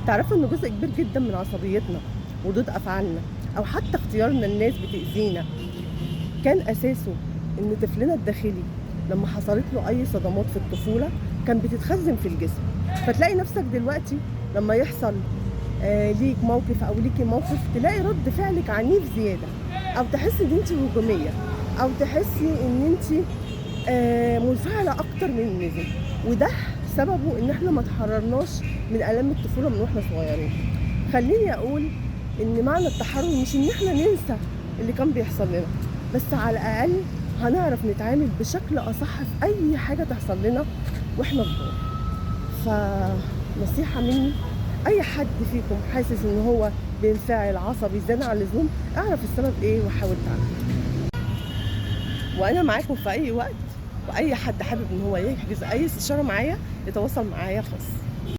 تعرفوا ان جزء كبير جدا من عصبيتنا وردود افعالنا او حتى اختيارنا الناس بتأذينا كان اساسه ان طفلنا الداخلي لما حصلت له اي صدمات في الطفولة كان بتتخزن في الجسم. فتلاقي نفسك دلوقتي لما يحصل ليك موقف او ليكي موقف تلاقي رد فعلك عنيف زيادة، او تحسي ان انت هجومية، او تحسي ان انت منفعله اكتر من اللازم. وده سببه ان احنا ما تحررناش من الام الطفولة من واحنا صغيرين. خليني اقول ان معنى التحرر مش ان احنا ننسى اللي كان بيحصل لنا، بس على الاقل هنعرف نتعامل بشكل اصح في اي حاجة تحصل لنا واحنا كبار. فنصيحه مني، اي حد فيكم حاسس ان هو بينفعل عصبي زيادة عن اللزوم، اعرف السبب ايه وحاول تعالجه. وانا معاكم في اي وقت، واي حد حابب ان هو يحجز اي استشاره معايا يتواصل معايا خاص.